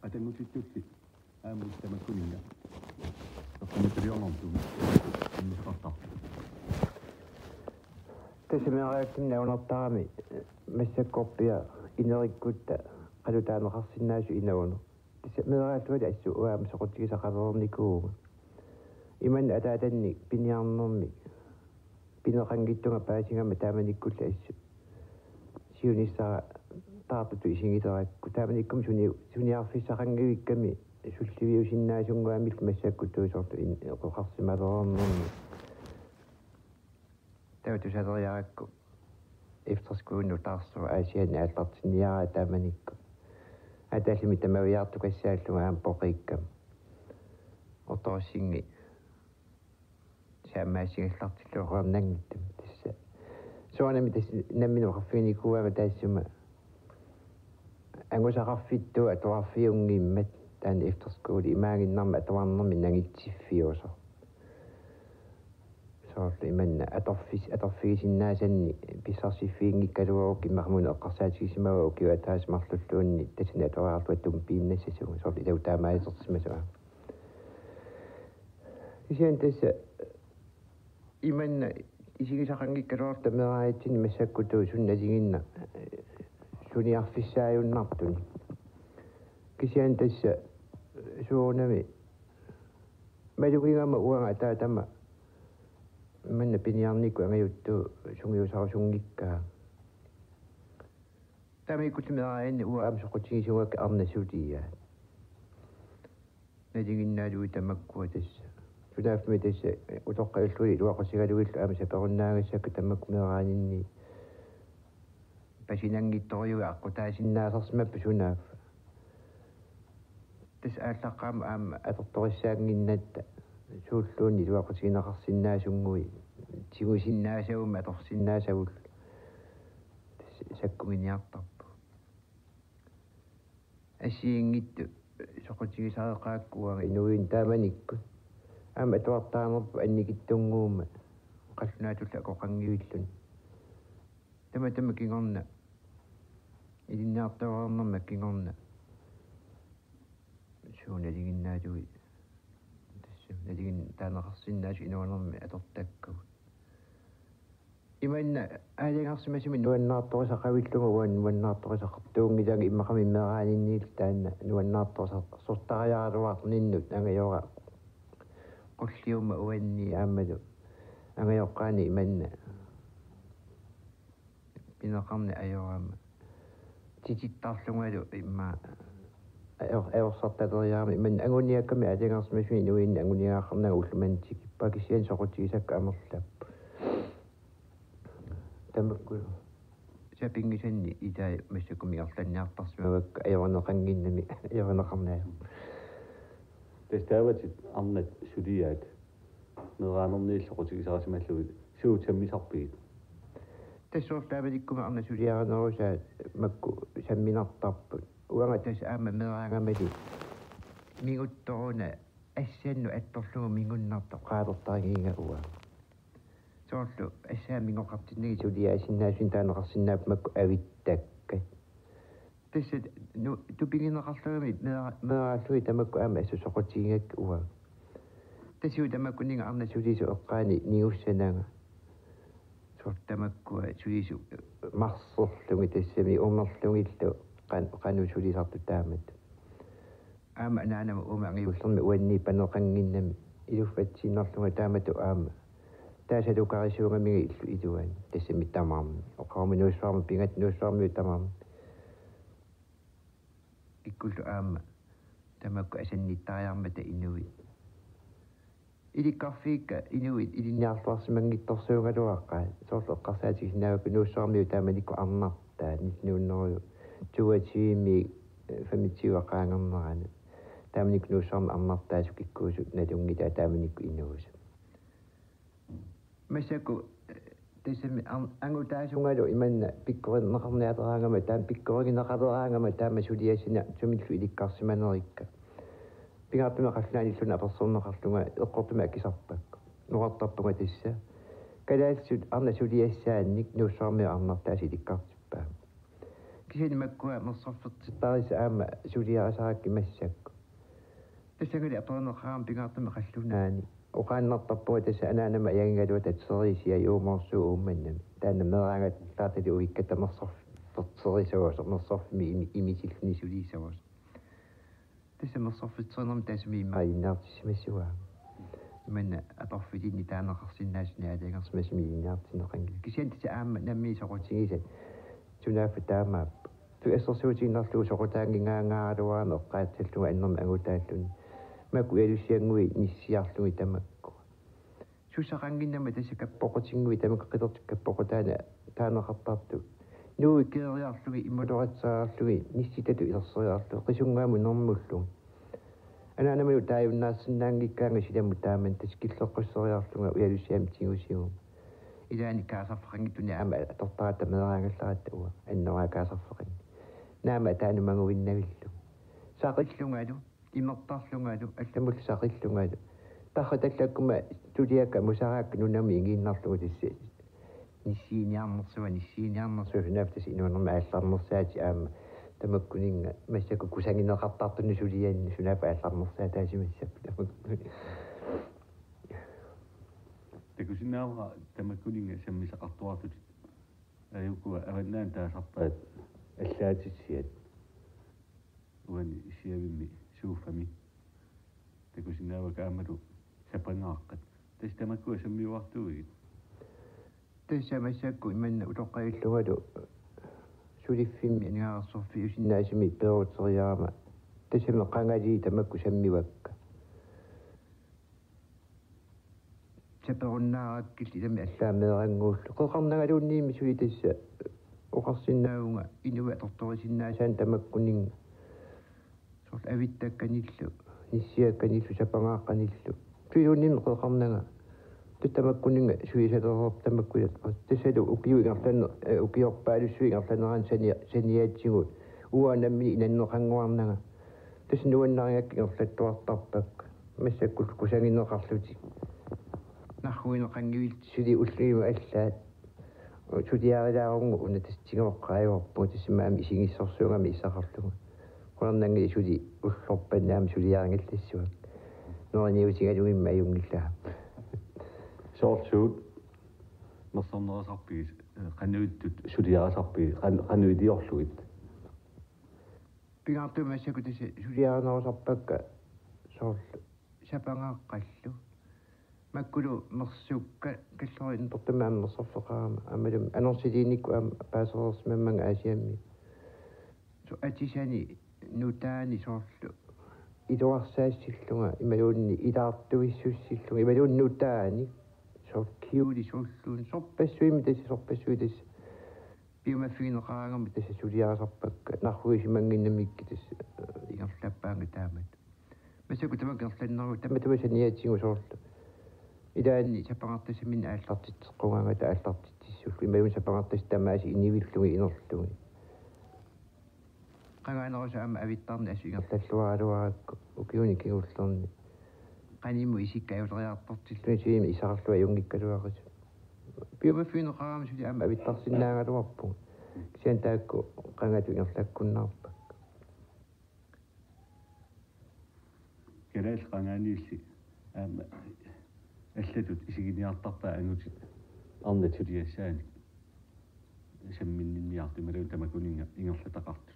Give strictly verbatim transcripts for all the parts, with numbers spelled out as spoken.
Atanngutittulli aamma tamakkuninnga toqqammateriarnertumi immisaqartarpoq. Tassa meeraatinni ajornartarami massakkorpiaq inerikkutta qalutaaneqarsinnaasut inuuneq. Tassa meeraalluta assut uanga aamma soqutigisaqalernikuuvunga. Imanna ataatanni piniarnermi pineqanngitsunga paasigama taamanikkulli assut siunissara taartutut isigilerakku. Taamanikkumi suni-, suniarfissaqanngivikkami sulliviusinnaasunnguamillu massakkutuusorlu in-, eqoqarsimalernermi. Taava tusaleriarakku efterskole nutaarsuaq Aasianni aallartinniaraa taamanikkut. Atallimi tamaviaartukassaallunga aamma poqiikkama. Ortorissingi saammaassingallartilluarnanngitsumi tassa. Soorunami tassa nammineq oqarfiginikuuara taassuma angusaqarfittut atuarfiunngimmat taanna efterskole imaaginnarmi atuarnermi nangitsiffiusoq. Soorlu imanna atorfis-, atorfigisinnaasanni pissarsiffiginngikkaluarukkit immaqa una eqqarsaatigisimavaa ukiup ataatsip marlulluunniit tassani atuariarluta tumpiinnassasugut soorlu ilagut taamaasersimasut aamma. Kisianni tassa imanna isigisaqanngikkaluarluta meeraajatsinni massakkutut suna nalinginnaq suniarfissaajunnartunik. Kisianni tassa soorunami malugigama uanga ataatama imanna piniarnikkut angajuttut sungiusarusunngikkaanga. Taamanikkulli meeraajanni uanga aamma soqutigisugakku arnat suliaat. Nalinginnaalugit tamakkua tassa. Sunaaffami tassa utoqqalillugit iluaqutigalugillu aamma saperunnaagassakka tamakku meeraaninni. Pasinanngitsorujuit aqqutaasinnaasarsimappat sunaaffa. Tassa aallaqqaammut aamma atortorissaannginnatta suulluunniit iluaqutigineqarsinnaasunnguit tigusinnaasagummi atorsinnaasagullu. Tassa sakkuginiartarpoq. Assigiinngitsut soqutigisareqaakka uanga inuuinnaq taamanikkut. Aamma atuartaanerput annikitsunnguummat qallunaatullu akoqanngivilluni. Tamatuma kingorna ilinniartuaarnerma kingorna. Suut nalinginnaalugit. Tassa nalingin-, taaneqarsinnaasut inuunermi atortakkagut. Imanna aalajangersimasumik nuannaartorisaqavillunga uanga nuannaartorisaqartuunngilanga immaqami meeraaninniillu taanna nuannaartorisortariaraluarninnut angajora qulliumma uanni aammalu angajoqqaani imanna pineqarneq ajorama. Titittarlungalu immaqa ajor-, ajorsartaleriarama imanna anguniakkami aalajangersimasumik inuuinnaq anguniagaqarnanga ulloq manna tikippaa kisianni soqutigisakka amerlapput. Tamakku sapinngisanni ilai massakkut ingerlanniartarsimavakka ajorineqannginnami ajorineqarneq ajorpoq. Tassa taavatit arnat suliaat meeraanerniillu soqutigisarisimallugit suut sammisarpigit? Tassa soorlu taamanikkumi arnat suliarinerusaat makku samminartarput. Uanga tassa aamma meeraagamali minguttoruna assannut attorlugu mingunnartoq qaalertarigiga uanga. Soorlu assaat mingoqartinnagit suliaasinnaasunit taaneqarsinnaapput makku avittakkat. Tassa nu-, tupigineqarlugimi meera-, meeraallugit tamakku aamma assut soqutigigakkit uanga. Tassa tamakkununnga arnat sulisut eqqaani nigussananga. Soorlu tamakkua sulisut marserlugit tassami umerlugillu qan-, qanoq sulisartut taamatut. Aamma anaanama uuma angajullermi uanniippaneqannginnami iluffatsiinnarlunga taamatut aamma. Tassa takukarisuugamigit illu iluani tassami tamarmi. Oqaruma Nuussuarmi pingaartumik Nuussuarmiut tamarmi. Ikkullu aamma tamakku asannittariarmata inuit. Ilikkarfiikka inuit ilinniarluarsimanngitsorsuugaluaqaat soorlu eqqarsaatigisinnaavakka Nuussuarmiut taamanikkut arnartaat nitten hundrede toogtyve-mi, eh, femogtyve qaangernerani. Taamanikkut Nuussuarmi arnartaasut kikkuusut nalunngilaa taamanikkut inuusut. Massakkut, eh, tassami an-, angutaasungalu imanna pikkorineqarnialeraangama taama pikkorigineqaleraangama taama suliassani sumillu ilikkarsimanerikka. Pingaartumik qallunaanilluunniit apersorneqarlunga eqqortumik akisarpakka. Oqartarpunga tassa. Kalaallisut arnat suliassaannik Nuussuarmiut arnartaasa ilikkartippaa. Kisianni makkua mersorfertittarisat aamma suliarisarakkit massakkut. Tassanngaanniit aperineqarama pingaartumik qallunaani. Oqaannartarpunga tassa anaanama ajagigaluata teriisia juumoorsuup Uummannami. Taanna meeraagallaartali uikkatta mersorfertiterisassooq, mersorfimmi imi-, imisilluni suliassooq. Tassa mersorfertiterinermi tassami immaqa ilinniartissimassuaa. Imanna atorfilinnik taaneqarsinnaasuni aalajangersimasumi ilinniartinneqanngilaq. Kisianni tassa aamma nammineq soqutigisat sunaaffa taamaappoq. Tassa assersuutigiinnarlugu soqutaanngingaangaaraluarama eqqaassallugu annermik angutaalluni. Makku ujalussiannguit nissiarlugit tamakku. Sussaqannginnama tassa kappoqutinnguit tamakku qilertut kappoqutaanni taaneqartartut. Nuui keeriarlugit immuloritseriarlugit nissitatut ilerseriarlugit qisunngaammut nermullu. Anaanama taajunnaarsinnaanngikkaangat silamut taamani tassa killeqqusseriarlunga ujalussiamik tigusiguma. Ilaanni kaasarfeqanngitsuni aamma atortaratta meeraagallaratta uanga annoraa kaasarfeqanngilaq. Naamik ataanumaguinnavillunga. Saqillungalu, imertarlungalu, allamullu saqillungalu. Tarratallakkuma suliakka musaraakka nunami ingiinnarlugu tassa. Nissiiniarnersuaq, nissiiniarnersuaq, sunaaffa tassa inuunermi aallarnersaatit aamma. Tamakkuninnga massakkut kusagineqartartunut sulianni sunaaffa aallarnersaataasimassapput tamakkuninnga. Takusinnaavara tamakkuninnga sammisaqartuartutit. Ajukua avannaani taasarpaat allaatissiat. Uani siavimmi suuffami. Takusinnaavakka aammalu sapangaaqqat. Tassa tamakkua sammiuartuugit. Tassa massakkut imanna utoqqalillungalu suliffimmi aningaasarsiorfiusinnaasumik peeruteriarama. Tassami qangali tamakku sammivakka. Saperunnaarakkilli ilami allaameerannguullu. Qeqarnagaluunniimmi suli tassa oqarsinnaavunga inuit atortorisinnaasaannik tamakkuninnga. Soorlu avittakkanillu, nissiakkanillu, sapangaaqqanillu. Suliluunniimmi qeqarnaga. Tassa tamakkuninnga sulisalereerput tamakku. Tassalu ukiut ingerlanne-, eh, ukiorpaalussuit ingerlaneranni sania-, saniatigut. Uanga nammineq inanneqannguarnanga. Tassa nuannarigakku ingerlattuartarpakka. Massakkut kusagineqarlutik. Narrugineqanngivillutik suli ullumi allaat. Suliarilaarunngu una tassa tigoqqaajuarpunga tassami aamma isigissorsuugama isaqarlunga. Qularnanngilaq suli ullorpannut aamma suliarinngillassavakka. Neriniutigalugimmi ajunngilaa. Soorlu suut mersornerisarpigit, eh, qanuittut suliarisarpigit, qan-, qanoq iliorlugit? Pingaartumik massakkut tassa suliarinerusarpakka soorlu sapangaaqqallu. Makkulu mersukka kalloriinnertumi aamma mersorfeqarama. Aammalumi annorsiliinikkut aamma paasereersimammanga Aasiammi. Soorlu atisani nutaani soorlu iluarsaassillunga, imaluunniit ilaartuissussillunga, imaluunniit nutaani. Soorlu kjole soorluuna. Sorpassuimmi tassa, sorpassuit tassa. Piumaffigineqaraangamik tassa suliarisarpakka, narrugisimannginnamikkit tassa, eh, ingerlappaannga taamatut. Massakkut tamakku ingerlanneruvoq, tamatuma saniatigut soorlu. Ilaanni sapangartassaminnik aallartitseqqugaangata aallartitsissullugu. Imaluunniit sapangartassat tamaasa inivillugit inerlugit. Qangaanerusoq aamma avittarneq assut ingerlalluaraluarakku ukiuni kingullerni. Qanimut isikka ajuleriartortillugit siumut isaqarlunga ajunngikkaluaqisut. Piumaffigineqarama suli aamma avittarsinnaagaluarpunga. Kisianni taakku qangatut ingerlakkunnaarpakka. Kalaallit qangaaniilli aamma allatut isiginiartarpaat angutit arnat suliassaanik samminninniartut imaluunniit tamakkuninnga ingerlataqartut.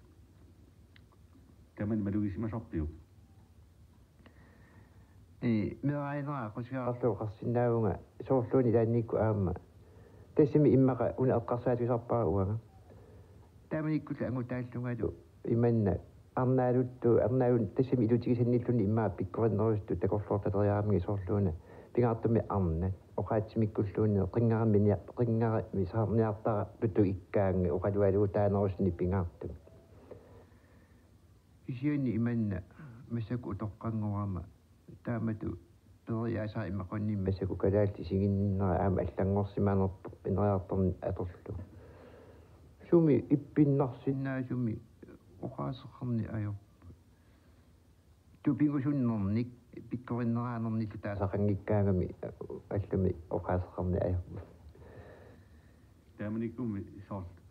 Tamanna malugisimasarpiuk? Ee, meeraanera aqusiarlu oqarsinnaavunga soorluuna ilaannikkut aamma. Tassami immaqa una eqqarsaatigisarpara uanga. Taamanikkullu angutaallungalu imanna arnaaluttu, arnaalun tassami ilutigisannilluni immaqa pikkorinnerusuttut takorloortaleriaramigit soorluuna. Pingaartumik arnat. Oqaatsimikkulluunniit qinngaramini-, qinngaramisaarniartartutut ikkaanni oqalualutaanerusunik pingaartumik. Kisianni imanna massakkut utoqqanngorama taamatut periaasaat imaluunniit massakkut kalaallit isiginninnera aamma allanngorsimanerpoq ineriartorneq atorlugu. Sumi ippinnarsinnaasumik oqaaseqarneq ajorput. Tupigusunnernik pikkorinneraanernilu taasaqanngikkaangami allami oqaaseqarneq ajorput. Taamanikkummi soorlu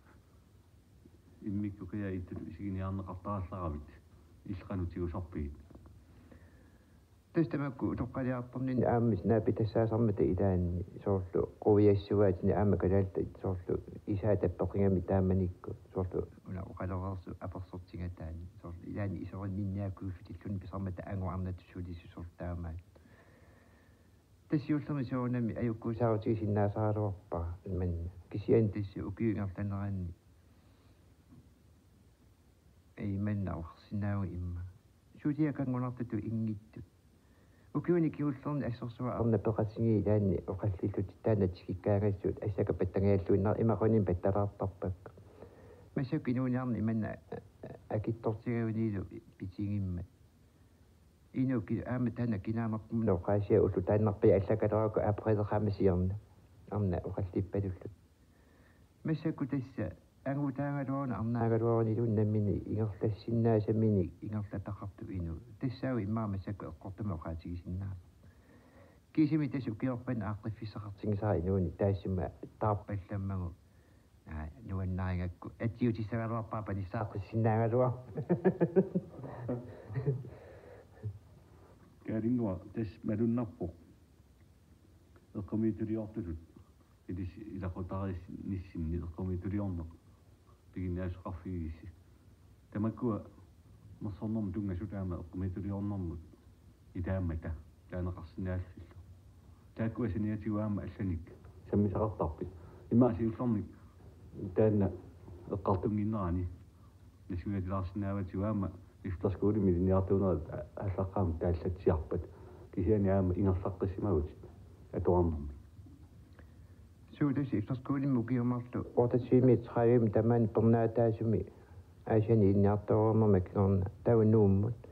immikkut kaja ittut isiginiarneqartarallaravit, illit qanoq tigusarpigit? Tassa tamakku utoqqaliartorninni aamma naapitassaassarmata ilaanni soorlu quiassuaatini aamma kalaallit soorlu isaat tappeqigami taamanikkut soorlu una oqaloreersoq apersortigataani soorlu ilaanni isorinninniakkuullutilluunniit pisarmata anguarnatut sulisut soorlu taamaat. Tassa siullermik soorunami ajukkuusaarutigisinnaasaraluarpara imanna. Kisianni tassa ukiup ingerlanerani imanna oqarsinnaavugut immaqa suliakanngunartutut inngitsut. Ukiuni kingullerni assorsuaq arnat peqatigiit ilaanni oqallillutik taanna tikikkaangassut assakka pattangaalluinnarput imaluunniit pattalaartarpakka. Massakkut inuuniarneq imanna akitsortigigunilu pitigimmat. Inuup aamma taanna kinaanerput oqaasia ulloq taannarpiaq allakkaluarakku aprileqaama siorna arnat oqallippalullutik. Massakkut tassa angutaagaluaruni arnaagaluarunilu nammineq ingerlassinnaasaminik ingerlataqartoq inuup. Tassaavoq immaqa massakkut eqqortumik oqaatigisinnaasoq. Kiisami tassa ukiorpaaluit aaqqiffissaqartigisara inuuneq taassuma taarpallammagu. Naa, nuannarigakku. Atiutissagaluarpara panissaaqqissinnaagallarpara. Kaalinnguaq, tassa malunnarpoq eqqumiitsuliortutut ilissi ilaqutariinnissinni eqqumiitsuliorneq piginnaasaqarfigigissi. Tamakkua nersornermut tunngasut aamma eqqumiitsuliornermut ilaammata taaneqarsinnaallillu. Taakkua saniatigut aamma allanik sammisaqartarpit? Immaqa siullermik taanna eqqartunnginnerani nassuiatilaarsinnaavatsigu aamma efterskolemi ilinniartuunerit aallaqqaammut taallatsiarpat, kisianni aamma ingerlaqqissimaguit atuarnermi. Suu, tassa efterskolemi ukiut marluk otteogtyve tredive tamaani pernaataasumi Aasianni ilinniartoreernerma kingorna taava Nuummut.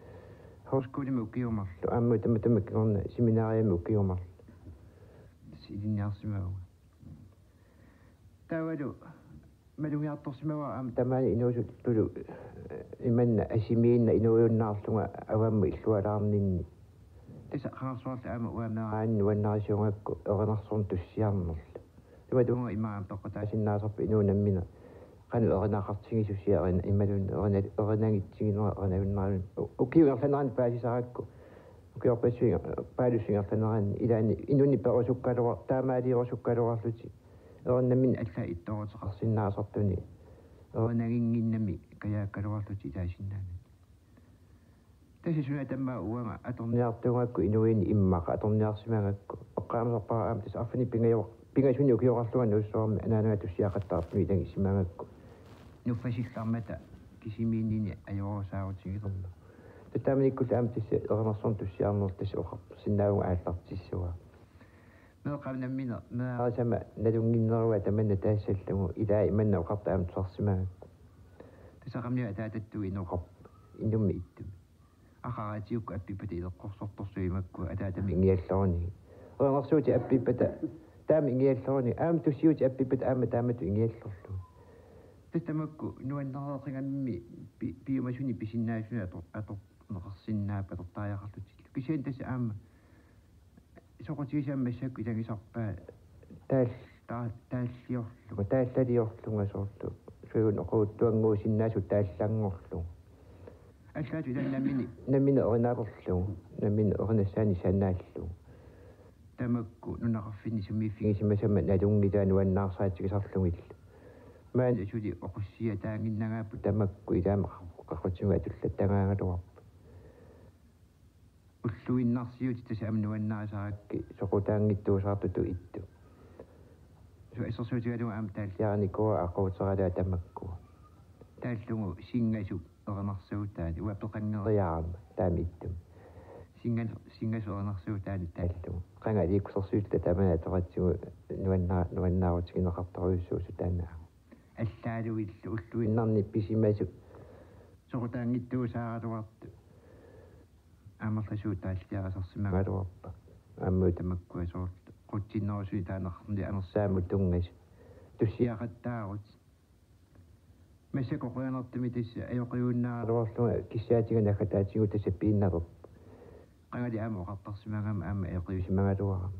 Højskolemi ukiut marluk aamma tamatuma kingorna seminariami ukiut marluk. Tassa ilinniarsimavunga. Taavalu malugiartorsimavara aamma tamaani inuusuttulu, eh, imanna asimiinnaq inuujunnaarlunga avammut illualaarninni. Tassa qangarsuarli aamma uanga meeraanni nuannarisiugakku erinarsorneq tussiarnerlu. Tamatumunnga immaqa aamma peqqutaasinnaasarpoq inuup nammineq qanoq erinaqartigisusia erina-, imaluunniit erina-, erinagitsiginera erinajunnaarluni. U-, ukiup ingerlanerani paasisarakku. Ukiorpassuit inger-, paalussuit ingerlaneranni ilaanni inunnik perusukkaluar-, taamaaliorusukkaluarlutik. Erinammineq allaat ittooruteqarsinnaasartuni. Erinaginnginnami kajaakkaluarlutik ilaasinnaanani. Tassa suna tamaat uanga atorniartuugakku inuuini immaqa atorniarsimagakku. Eqqaamasarpara aamma tassa arfineq-pingajuar-, pingasunik ukioqarlunga Nuussuarmi anaanaga tussiaqattaartumik ilagisimagakku. Nuffasillarmata kisimiinnini ajorusaarutigilermat. Taamanikkullu aamma tassa erinarsorneq tussiarnerlu tassa oqarsinnaavunga aallartissavara. Meeqqap nammineq meeraarisama nalunnginnerua tamanna taassallugu ilaa imanna oqartoq aamma tusarsimagakku. Tassa qamani ataatattuuvoq inoqarpoq inummik ittumik. Aqagu atiukkut appippata ileqqorsortorsuuvoq makku ataatama ingiallorunigit. Erinarsuutit appippata taama ingiallorunigit. Aamma tussiutit appippata aamma taamatut ingiallorlugit. Tassa tamakku nuannareqigami pi-, piumasunik pisinnaasunik ator-, atorneqarsinnaapput atortariaqarlutillu. Kisianni tassa aamma soqutigisama massakkut ilagisarpaa taal-, taa-, taalliorlunga, taallaliorlunga soorlu. Suugun oqaluttuannguusinnaasut taallanngorlunga. Allaat ilaanni nammineq, nammineq erinalerlugu, nammineq erinassaannik sanaallugu. Tamakku nunaqarfinni sumiiffigisimasama nalunngilaat nuannaarsaatigisarlugillu. Maani suli oqussiataannginnagaapput tamakku ilaama qaqutigut atullattagaagaluarput. Ulluinnarsiutit tassa aamma nuannarisarakkit soqutaanngitsuusaartutut ittut. Su-, assersuutigalugu aamma taalliarinikuuara aquuteralaat tamakkua. Taallugu singasup erinarsuutaani uanga peqanngeriarama taama ittumi. Singa-, singasup erinarsuutaani taallugu. Qanga aliikkusersuilluta tamanna atoratsigu nuanna-, nuannaarutigineqartorujussuusut taanna. Allaallutillu ulluinnarni pisimasut soqutaanngitsuusaaraluartut. Amerlasuut taalliarisarsimagaluarput. Aamma tamakkua soorlu qutsinnerusunik taaneqarneq anersaammut tunngasut. Tussiaqattaarutit. Massakkut qujanartumik tassa ajoqiuinnaaraluarlunga kissaatigut naggataatigut tassa piinnalerpoq. Qangali aamma oqartarsimagama aamma ajoqiusimagaluarama.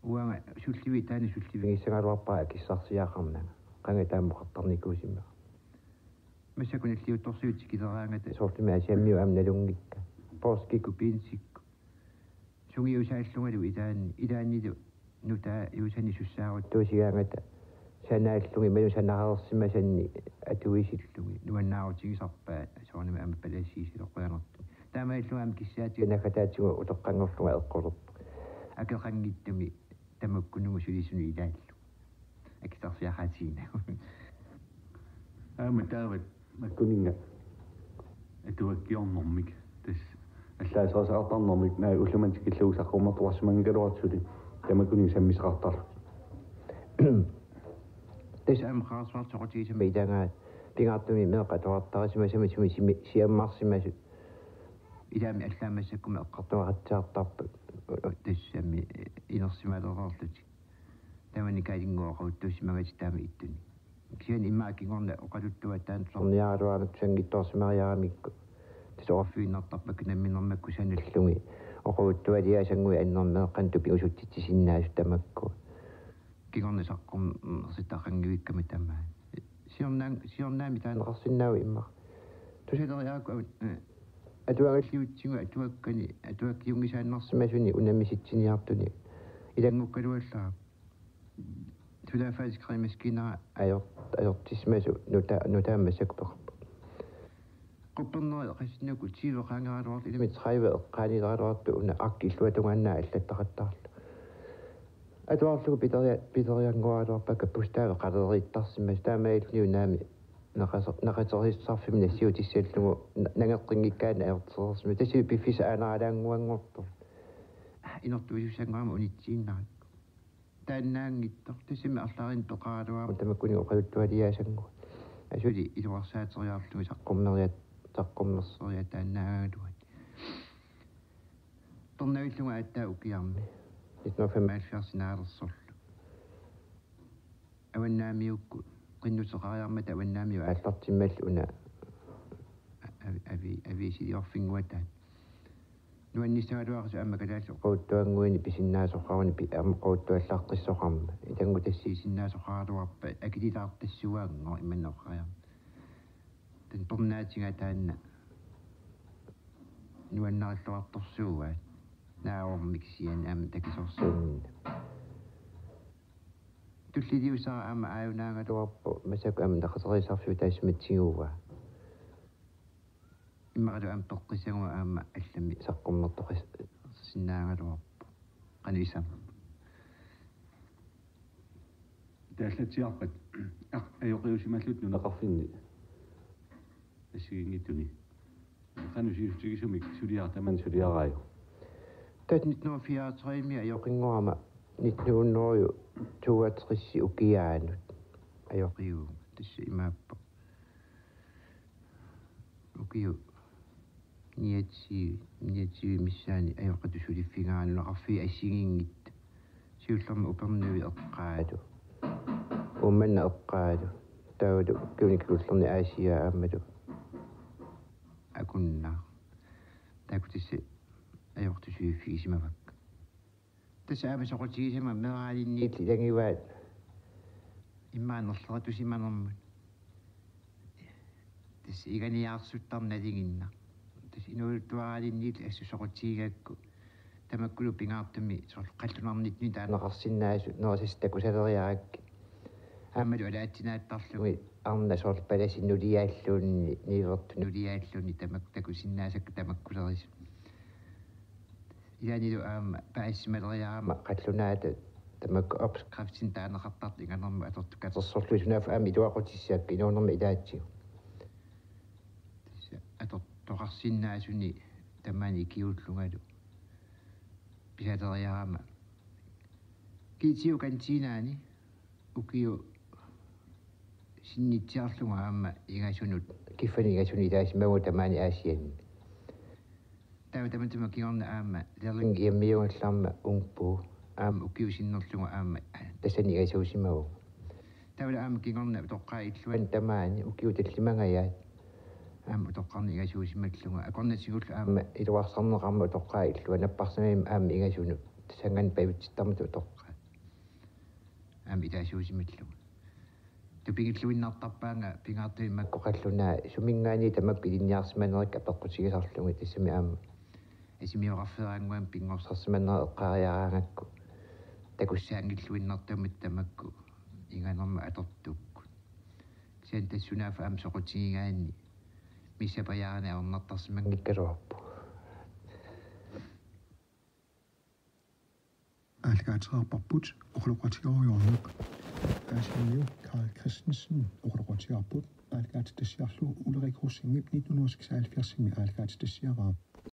Uanga sullivi-, taanna sullivigissagaluarpara akissarsiaqarnanga. Qanga taama oqartarnikuusimavara. Massakkut nalliuttorsiutit tikileraangata soorlumi Aasiammiut aamma nalunngikkaat. Poorskikkut, jeansikkut. Sungiusaallungalu ilaanni, ilaannilu nutaajusanik sussaaruttuusigaangata sanaallugit imaluunniit sanareersimasannik atuisillugit nuannaarutigisarpaat soorunami aamma palasiisiloqqujanartut. Taamaalillunga aamma kissaatiga naggataatigut utoqqanngorlunga eqqulerpoq. Akeqanngitsumik tamakkununnga sulisunut ilaallugu. Akissarsiaqaatigiinnagu. Aamma taava makkuninnga atuakkiornermik. Tassa allaaserisaqartarnermik naak ullumimut tikillugu saqqummertoqarsimanngikkaluartut suli tamakkuninnga sammisaqartarlutik. Tassa aamma Qarasaarsuaq soqutigisama ilagaa pingaartumik meeqqat atuartarisimasami sumi simi-, siammarsimasut. Ilaami allaat massakkut eqqartugaqatsiartarput. Tassami inersimalereerlutik. Tamanna Kaalinnguaq oqaluttuussimagatsigu taama ittunik. Kisianni immaqa kingorna oqaluttuat taanna tusarniaraluarami tusannginnersimariaramikku. Tassa oqarfigiinnartarpakka nammineq makku sanallugit. Oqaluttualiaasannguit annermeeqqanut tupigusutsitsisinnaasut tamakku. Kingorna saqqummersittaqanngivikkami tamaat. Siornaa-, siornaami taaneqarsinnaavoq immaqa. Tusaleriarakku, eh, atuagalliutsigu atuakkani, atuakkiunngisaannarsimasuni unammisitsiniartuni. Ilanngukkaluallaarpoq. Sulaffa skrivemaskina ajor-, ajortissimasoq nuta-, nutaamik massakkut peqarpoq. Quppernerit qassinnut tyve qaangeraluartut ilami tredive eqqaanileraluartut una arki illuatungaannaat allattaqattaarluni. Atuarlugu pileria-, pilerianngoraluarpakka bogstavi qaleriittarsimasoq taamaalilluni unaami naqaso-, naqaterissarfimmi nassiutissallugu na-, nangeqqinngikkaanni ajortereersimasoq. Tassa piffissaq aanaralaannguanngortoq. Inortuisussanngorama unitsiinnarakku. Taannaanngitsoq, tassami arlaannik peqaraluarama tamakkuninnga oqaluttualiaasannguaq. Asuli iluarsaateriarlugu saqqummeriat-, saqqummersiariataannaagaluat. Tornavillugu aatsaat ukiarmi. Nitten hundrede og femoghalvfjerds naalersorlu. Avannaamiukkut qinnuteqariarmata avannaamiut aallartimmallu una avi-, avi-, aviisiliorfinnguataat. Nuannissagaluaqisut aamma kalaallit oqaluttuannguini pisinnaasoqaruni pi-, aamma oqaluttuallaqqissoqarmat. Ilanngutassiisinnaasoqaraluarpat akililaartassuaanngoq imannak oqariarmat. Taanna tornaatiga taanna nuannarilluartorsuuaat. Naavormik kisianni aamma takisoorsuunngilaq. Tulliliusara aamma aajunaagaluarpoq massakkut aamma naqateriissarfiup taassuma tiguaa. Immaqalu aamma peqqissaguma aamma allamik saqqummertoqassinnaagaluarpoq. Qanoq isama. Taallatsiarpat aq-, ajoqiusimallutit nunaqarfinni assigiinngitsuni. Qanoq sivisutigisumik suliara-, tamanna suliaraajuk? Tassa nitten hundrede fireogtredive ajoqinngorama nitten hundrede toogtres ukiaanut ajoqiuvoq. Tassa imaappoq. Ukiut niogtyve, niogtyve missaani ajoqitut suliffigaanni nunaqarfiit assigiinngitsut. Siullermik Upernavik eqqaalu. Uummannaq eqqaalu. Taavalu ukiuni kingullerni Aasiaat aammalu Akunnaaq. Taakku tassa ajoqitut suliffigisimavakka. Tassa aamma soqutigisama meeraalinniit ilagivaat immaqa nerleratusimanermut. Tassa iganiaarsuttarneq nalinginnaq. Tassa inuuluttuaraalinniit assut soqutigigakku. Tamakkulu pingaartumik soorlu qallunarnitsinni taaneqarsinnaasut nerisassat takusaleriarakkit. Aammalu alaatsinaattarlugit arnat soorlu palasip nuliaalluunniit, niuertup nuliaalluunniit tamak-, takusinnaasakka tamakkulerisut. Ilaannilu aamma paasimaleriarama qallunaatut tamakku opskriftinik taaneqartartut inganermut atortut katersorlugit sunaaffa aamma iluaqutissakka inuunerma ilaatigut. Tassa atortoqarsinnaasuni tamaani ikiuullungalu pisaleriarama G T O kantinaani ukiut sinnitsiarlunga aamma ingasunut, kiffanik ingasunut ilaasimavugut tamaani Aasianni. Taava tamatuma kingorna aamma lærling hjemmehjælperma Ungbo aamma ukiut sinnerlugit aamma tassani ingasuusimavugut. Taavalu aamma kingorna utoqqaat illuanni tamaani ukiut tallimangajaat aamma utoqqarnut ingasuusimallugu. Akornatigullu aamma iluarsarneqarmat utoqqaat illuanni napparsimmagu aamma ingasunut. Tassanngaanniit pajutsittarmata utoqqaat. aamma itaasuusimallunga. Tupigilluinnartarpaanga pingaartumik makku qallunaat suminngaanniit tamakku ilinniarsimanerit apeqqutigisarlugit, tassami aamma asimioqarfeeraannguamik pinngorsaarsimanerit eqqaariaraangakku takussaanngilluinnartumik tamakku inganermut atortukkut. Kisianni tassa sunaaffa aamma soqutigigaanni missapajaarani ajornartarsimanngikkaluarpoq. Aallakaatereerparput oqaloqatigerujoorneq. Aasiinniu Karl Christensen oqaloqatigaarput, aallakaatitassiarlu Ulrik Rosingip nitten hundrede og seksoghalvfjerdsimi aallakaatitassiaraa.